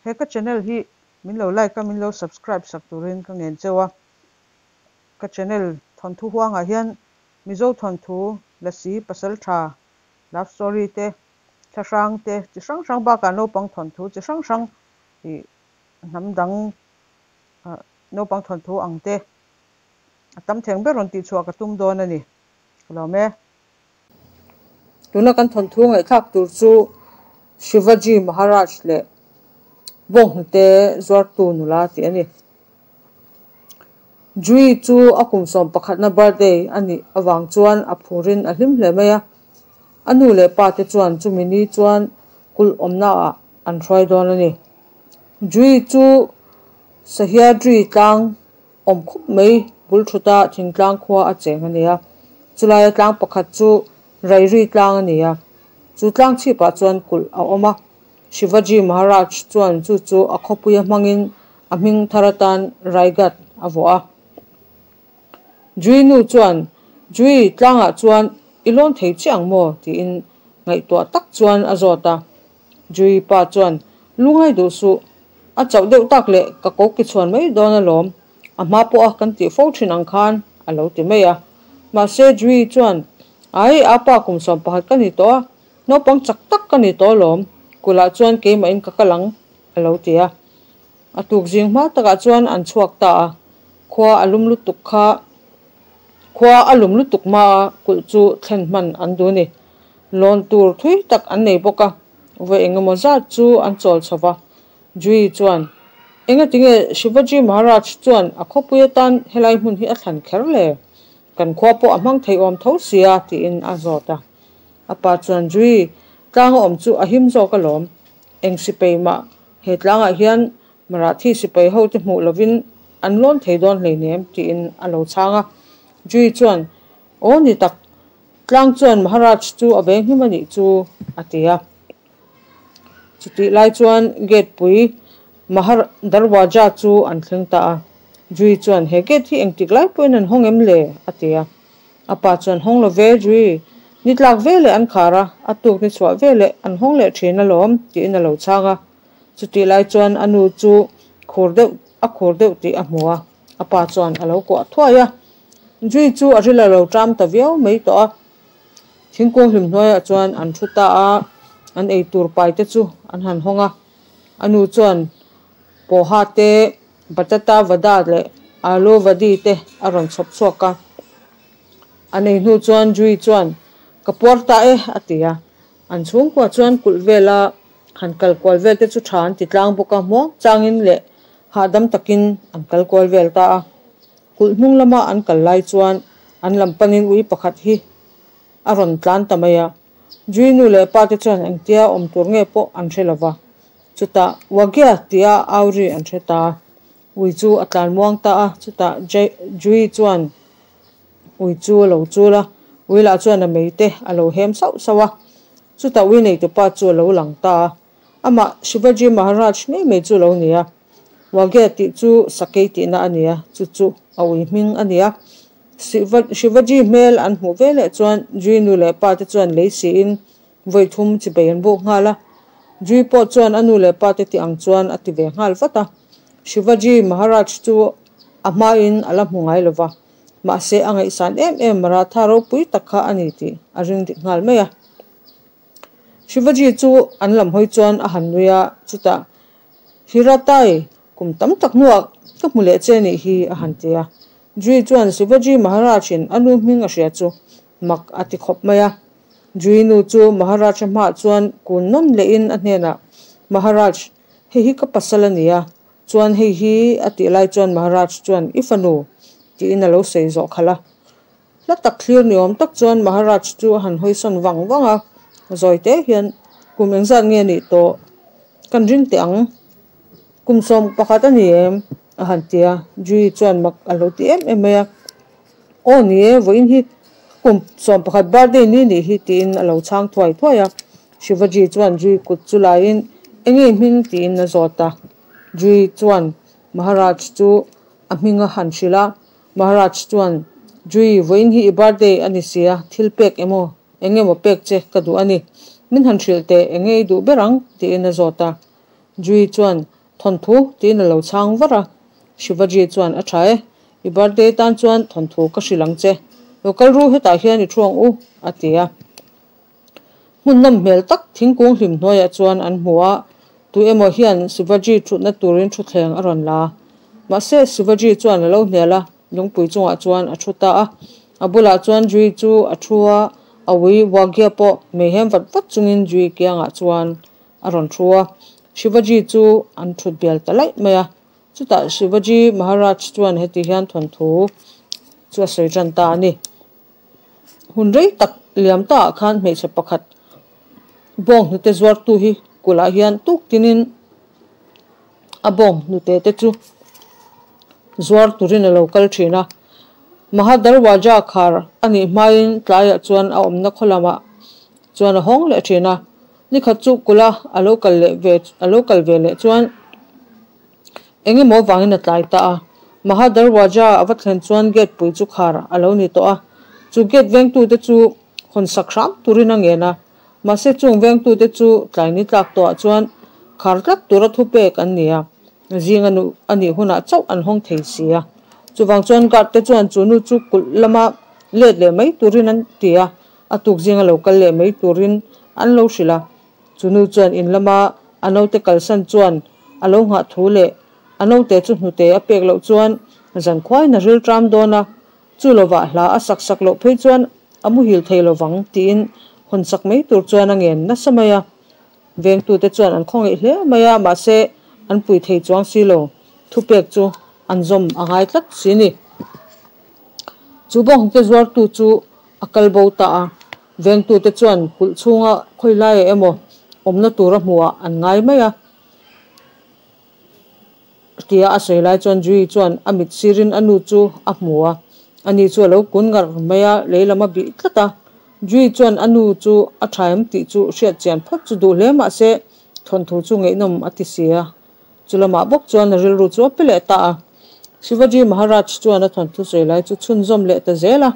He ka channel hi min lo like a, min lo subscribe sak turin ka ngen cheu a. Ka channel thawnthu huangah hian Mizo thawnthu, Lasi, Pasaltha, love story te, thlahrang te chi hrang hrang bakah naupang thawnthu chi hrang hrang ih hnam dang naupang thawnthu ang te a tam theng ber rawn tihchhuah ka tum dawn a ni. Ka lawm e. Tuna kan thawnthu ngaihthlak tur chu Shivaji Maharaj leh Bawnghnute zuartu nula tih a ni. Jui chu a kum sawm pakhatna birthday a nih avang chuan a phurin a hlim hle mai a. A nu leh pa te chuan chumi ni chuan kulh awmnaah an hruai dawn a ni. Jui chu Sahyadri tlang Awm khup mai, bul thuta thingtlang khua a cheng a ni a. Chulaia tlang pakhat chu Rairi tlang a ni a. Chu tlang chhipah chuan kulh a awm a. Shivaji Maharaj chuan chu chu a khawpuia hmangin a hming thar atan Raigad a vuah a. Jui nu chuan, Jui, tlangah chuan i lawn thei chiah ang maw? tiin ngaihtuah tak chuan a zawt a. Jui pa chuan, Lungai duh suh, a chauh deuh tak leh ka ko ki chhuan mai dawn alawm, a hma pawh a kan tih fo thin ang khan, a lo ti mai a. Mahse Jui chuan, Ai, a pa kum 11 ka ni tawh a, naupang chak tak ka ni tawh alawm, kulah chuan keimahin ka kal ang, a lo ti a. A tuk zing hma takah chuan an chhuak ta a, khua a lum lutuk kha khua a lum lutuk hma a kulh chu thlen hman an duh a ni. Lawn tur thui tak an nei bawk a, vawi eng emaw zat chu an chawl chho va. Jui chuan, Engatinge Shivaji Maharaj chuan a khawpui atan helai hmun hi a thlan kher le? Kan khua pawh a hmang thei awm tho sia, tiin a zawt a. A pa chuan, Jui, tlanga awm chu a him zawk alawm. Eng sipai mah he tlangah hian Marathi sipai hote hmuh lovin an lawn thei dawn hleinem tiin a lo chhang a. Jui chuan, Aw ni tak, tlang chuan Maharaj chu a veng hlim a nih chu, a ti a. Chutih lai chuan gate pui Mahar Darwaja chu an thleng ta a. Jui chuan, He gate hi engtik lai pawhin an hawng em le? a ti a. A pa chuan hawng lo ve Jui, ni tlak ve leh an khar a, a tuk ni chhuah ve leh an hawng leh thin alawm tiin a lo chhang a. Chutih lai chuan a nu chu khur deuh a khur deuh tih a hmu a, a pa chuan a lo kuah thuai a. Jui chu a ril a lo ṭam ta viau mai tawh a. Thingkung hlim hnuaiah chuan an thu ta a, an eitur pai te chu an han hawng a. A nu chuan Poha te, Batata vada leh Alu vadi te a rawn chhawp chhuak a. A nei hnu chuan Jui chuan, Ka puar ta e, a ti a. An chhungkua chuan kulh vela han kal kual vel te chu tha an ti tlang bawk a, muang changin leh hahdam takin an kal kual vel ta a. Kulh hnung lama an kal lai chuan an lam panin ui pakhat hi a rawn tlan ta mai a. Jui nu leh pa te chuan engtia awm tur nge pawh an hre lo va. Chutah Wagia tia au ri an hre ta a, ui chu a tlan muang ta a, chutah Jui chuan ui chu a lo chul a, ui lah chuan a mei te a lo hem sauh sauh a, chutah ui neitupa chu a lo lang ta a, amah Shivaji Maharaj ngei mai chu a lo ni a, Wagia tih chu sakei tihna a ni a, chu chu a ui hming a ni a, Shivaji hmel an hmuh veleh chuan Jui nu leh pa te chuan lei siin Vawi thum chibei an buk nghal a, Jui pawh chuan a nu leh pa te tih ang chuan a ti ve nghal vat a. Shivaji Maharaj chu a hmain a la hmu ngai lo va, mahse a ngaihsan em em Maratha ropui tak kha a ni tih a ring dik nghal mai a. Shivaji chu an lam hawi chuan a han nui a, chutah, Hiratai, kum tam tak hnuah ka hmu leh che nih hi a han ti a. Jui chuan Shivaji Maharaj-in a nu hming a hria chu mak a ti khawp mai a. Jui nu chu Maharaj-a hmaah chuan kun nawn lehin a hnenah, Maharaj, hei hi ka pasal a ni a, chuan hei hi a tih lai chuan Maharaj chuan, I fanu, tiin a lo sawi zawh khalh a. Hla tak thlir ni awm tak chuan Maharaj chu a han hawisawn vang vang a, zawi te hian, Kum engzat nge nih tawh? Kan ring teh ang. Kum 11 a ni em? a han ti a, Jui chuan mak a lo ti em em mai a. Aw ni e, vawiin hi kum 11 birthday ni nih hi tiin a lo chhang thuai thuai a. Shivaji chuan Jui kut chu laiin enge hming tiin a zawt a. Jui chuan Maharaj chu a hming a han hrilh a. Maharaj chuan, Jui, vawiin hi i birthday a ni sia, thil pek emaw eng emaw pek che ka duh a ni. Min han hrilh teh, enge i duh ber ang? tiin a zawt a. Jui chuan, Thawnthu, tiin a lo chhang var a. Shivaji chuan, A tha e, i birthday tan chuan thawnthu ka hrilh ang che. Lo kal ru hetah hian i thu ang u, a ti a. Hmun nawm hmel tak thingkung hlim hnuaiah chuan an hmu a, tu emaw hian Shivaji thutna turin thutthleng a rawn la. Mahse, Shivaji chuan a lo hnial a, lungpui chungah chuan a thu ta a. A bulah chuan Jui chu a thu a, a ui Wagya pawh meihem vat vat chungin Jui kiangah chuan a rawn thu a. Shivaji chu an thut bial ta laih mai a. Chutah Shivaji Maharaj chuan heti hian thawnthu chu a sawi tan ta a ni. Hun rei tak liam taah khan hmeichhe pakhat bawng hnute zuartu hi kulhah hian tuk tinin a bawng hnute te chu zuar turin a lo kal thin a. Mahadarwaja khar a nih hmain tlaiah chuan a awmna khaw lamah chuan a hawng leh thin a. Nikhat chu kulha a lo kal leh ve a lo kal ve leh chuan Eng emaw vangin a tlai ta a. Maha Darwaja a va thlen chuan gate pui chu khar a lo ni tawh a. Chu gate vengtute chu hawn sak hram turin a ngen a. Mahse chung vengtute chu tlai ni tlak tawhah chuan khar tlat tura thupek an ni a. Zing a nuh a nih hunah chauh an hawng thei si a. Chuvang chuan guard te chuan chu nu chu kulh lama let leh mai turin an ti a. A tuk zinga lo kal leh mai turin an lo hrilh a. Chu nu chuan in lama a naute kalsan chuan a lo nghah thu leh a naute chu hnute a pek loh chuan zan khuain a ril ṭam dawn a, chu lovah hla a sak sak loh phei chuan a muhil thei lovang tiin hawn sak mai tur chuan a ngen nasa mai a. Vengtute chuan an khawngaih hle mai a, mahse an pui thei chuang si lo, thupek chu an zawm a ngai tlat si ni. Chu bawnghnute zuartu chu a kal bo ta a, vengtute chuan kulh chhunga khawi laiah emaw awmna tura hmuhah an ngai mai a. Tia a sawi lai chuan Jui chuan a mit sirin a nu chu a hmu a, ani chu a lo kun ngar mai a, lei lam a bih tlat a. Jui chuan a nu chu a tha em tih chu hriat chian phawt chu duh hle mah se thawnthu chu ngaihnawm a ti si a. Chu lamah bawk chuan a rilru chu a pe leh ta a. Shivaji Maharaj chuan a thawnthu sawi lai chu chhunzawm leh ta zel a.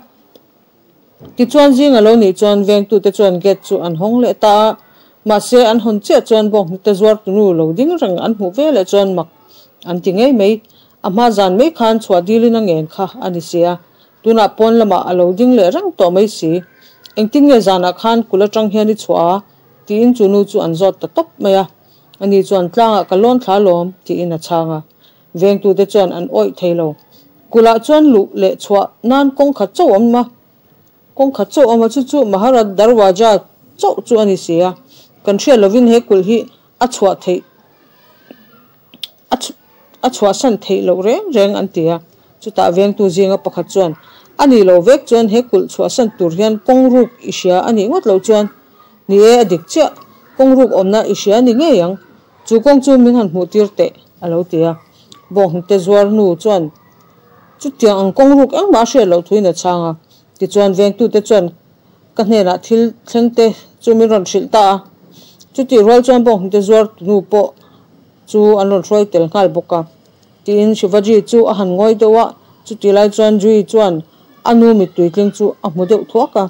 Tichuan zing a lo nih chuan vengtute chuan gate chu an hawng leh ta a, mahse an hawn chiah chuan bawnghnute zuartunu lo ding reng an hmuh ve leh chuan mak an ti ngei mai. A hma zan mai khan chhuah dilin a ngen kha a ni si a, tunah pawn lamah a lo ding leh reng tawh mai si. Engtin nge zanah khan kul atang hian i chhuah a? tiin chu nu chu an zawt ta tawp mai a. Ani chuan tlangah ka lawn thla lawm tiin a chhang a. Vengtute chuan an awih thei lo. Kulhah chuan luh leh chhuah nan kawng khat chauh awm a, kawng khat chauh awm a, chu chu Maharat Darwaja chauh chu a ni si a. Kan hriat lovin he kulh hi a chhuah theih a chhuahsan theih loh reng reng an ti a. Chutah vengtu zinga pakhat chuan, A nih loh vek chuan he kulh chhuahsan tur hian kawng ruk i hria a nih ngawt loh chuan, ni e a dik chiah, kawng ruk awmna i hria a ni ngei ang. Chu kawng chu min han hmuh tir teh, a lo ti a. Bawnghnute zuar hnu chuan chutiang ang kawng ruk engmah a hriat loh thuin a chhang a. Tichuan vengtute chuan ka hnenah thil thlengte chu min rawn hrilh ta a. Chutih rual chuan bawnghnute zuar tunu pawh chu an rawn hruai tel nghal bawk a. Tiin Shivaji chu a han ngawi deuh a, chutih lai chuan Jui chuan a nu mittui tling chu a hmu deuh thuak a.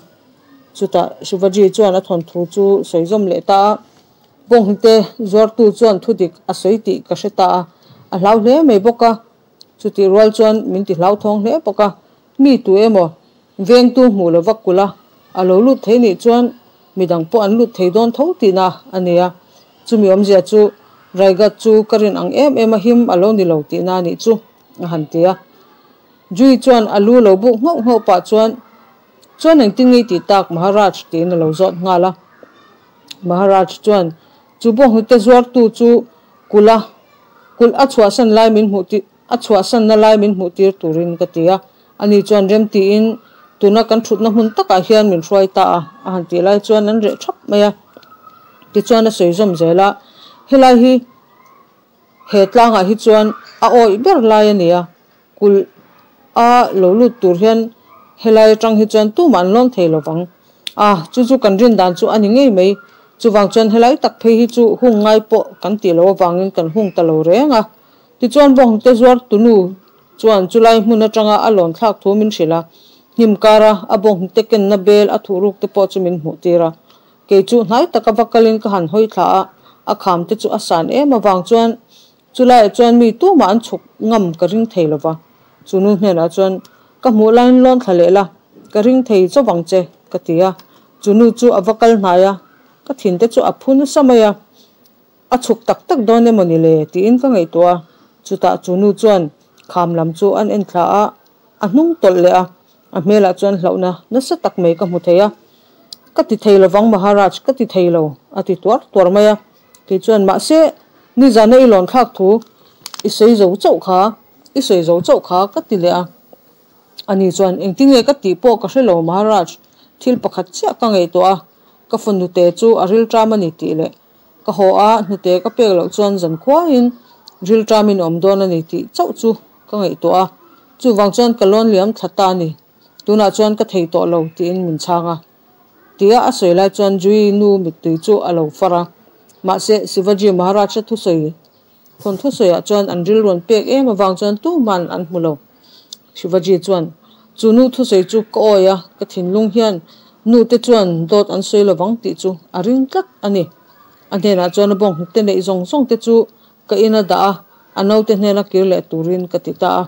Chutah Shivaji chuan a thawnthu chu sawi zawm leh ta a. Bawnghnute zuartu chuan thudik a sawi tih ka hre ta a, a hlau hle mai bawk a. Chutih rual chuan min ti hlauthawng hle bawk a, mi tu emaw vengtu hmuh lo vak kulh a, a lo lut thei nih chuan midang pawh an lut thei dawn tho tihna a ni a. Chumi awmzia chu Raigad chu ka rin ang em em a him a lo ni lo tihna a nih chu, a han ti a. Jui chuan a lu lo buk nghauh nghauh pah chuan, Chuan engtin nge i tih tak Maharaj? tiin a lo zawt nghal a. Maharaj chuan chu bawnghnute zuartu chu kulh a kulh a chhuahsan lai min hmuh tir a chhuahsanna lai min hmuh tir turin ka ti a. Ani chuan remtiin tuna kan thutna hmun takah hian min hruai ta a, a han tih lai chuan an reh thap mai a. Tichuan a sawi zawm zel a, helai hi he tlangah hi chuan a awih ber lai a ni a. Kulh a lo lut tur hian helai atang hi chuan tumah an lawn thei lovang. A, chu chu kan rin dan chu a ni ngei mai. Chuvang chuan helai tak phei hi chu hung ngai pawh kan tih loh avangin kan hung ta lo reng a. Tichuan bawnghnute zuar tunu chuan chulai hmun atanga a lawn thlak thu min hrilh a, hnim kara a bawnghnute kenna bel a thuhruk te pawh chu min hmuh tir a. Kei chu hnai taka va kalin ka han hawi thla a, A kham te chu a san em avang chuan chulaiah chuan mi tumah an chhuk ngam ka ring thei lova. Chu nu hnenah chuan ka hmuh laiin lawn thla leh la, ka ring thei chawp ang che ka ti a. Chu nu chu a va kal hnai a, ka thin te chu a phu nasa mai a. A chhuk tak tak dawn emaw ni le tiin ka ngaihtuah a. Chutah chu nu chuan kham lam chu an en thla a, a hnung tawlh leh a, a hmelah chuan hlauhna nasa tak mai ka hmu thei a. Ka ti thei lovang Maharaj, ka ti thei lo, a ti tuar tuar mai a. Kei chuan, Mahse, nizana i lawn thlak thu i sawi zo chauh kha, i sawi zo chauh kha, ka ti leh a. Ani chuan, Engtin nge ka tih pawh ka hre lo Maharaj, thil pakhat chiah ka ngaihtuah a, ka fanute chu a rilṭam a ni tih leh ka haw a, hnute ka pek loh chuan zan khuaiin rilṭamin awm dawn a ni tih chauh chu ka ngaihtuah a, chuvang chuan ka lawn liam thla ta a ni, tunah chuan ka thei tawh lo tiin min chhang a. Tia a sawi lai chuan Jui nu mittui chu a lo far a, mahse Shivaji Maharaj-a thusawi thawn thusawiah chuan an rilruan pek em avang chuan tuman an hmu lo. Shivaji chuan, Chu nu thusawi chu ka awi a, ka thinlung hian nu te chuan dawt an sawi lovang tih chu a ring tlat a ni. A hnenah chuan a bawnghnute te neih zawng zawng te chu ka in a dah a, a naute hnena kir leh turin ka ti ta a.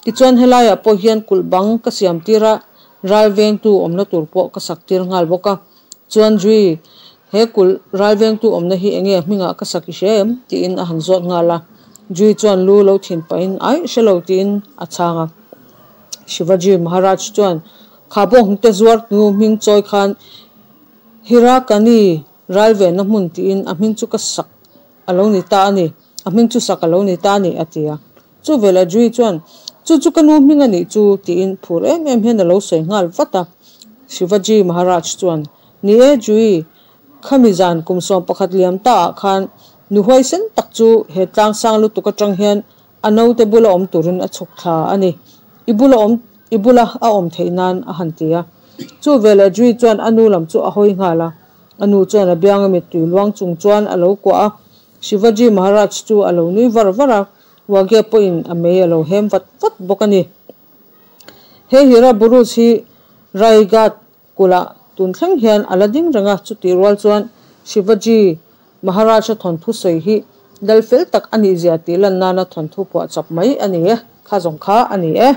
Tichuan helaiah pawh hian kulh bang ka siam tir a, ral vengtu awmna tur pawh ka sak tir nghal bawk a. Chuan Jui, he kulh ral vengtu awmna hi enge a hmingah ka sak i hria em? tiin a han zawt nghal a. Jui chuan lu lo thin pahin Aih, hre lo tiin a chhang a. Shivaji Maharaj chuan kha bawnghnute zuar nu hming chawi khan Hirakani ral venna hmun tiin a hming chu ka sak a lo ni ta a ni, a hming chu sak a lo ni ta a ni, a ti a. Chu velah Jui chuan, Chu chu ka nu hming a nih chu, tiin phur em em hian a lo sawi nghal vat a. Shivaji Maharaj chuan, Ni e Jui, khami zan kum 11 liam ta ah khan nu huaisen tak chu he tlang sang lutuk atang hian a naute bula awm turin a chhuk thla a ni. I bula awm, i bula a awm theih nan a han ti a. Chu velah Jui chuan a nu lam chu a hawi nghal a. A nu chuan a bianga mittui luang chung chuan a lo kuah a. Shivaji Maharaj chu a lo nui var var a. Wagya pawhin a mei a lo hem vat vat bawk a ni. He Hira Buruj hi Raigad kulh-ah tun thleng hian a la ding reng a, chutih rual chuan Shivaji Maharaj-a thawnthu sawi hi dal fel tak a nih zia tih lan nana thawnthu phuah chap mai a ni e, kha zawng kha a ni e.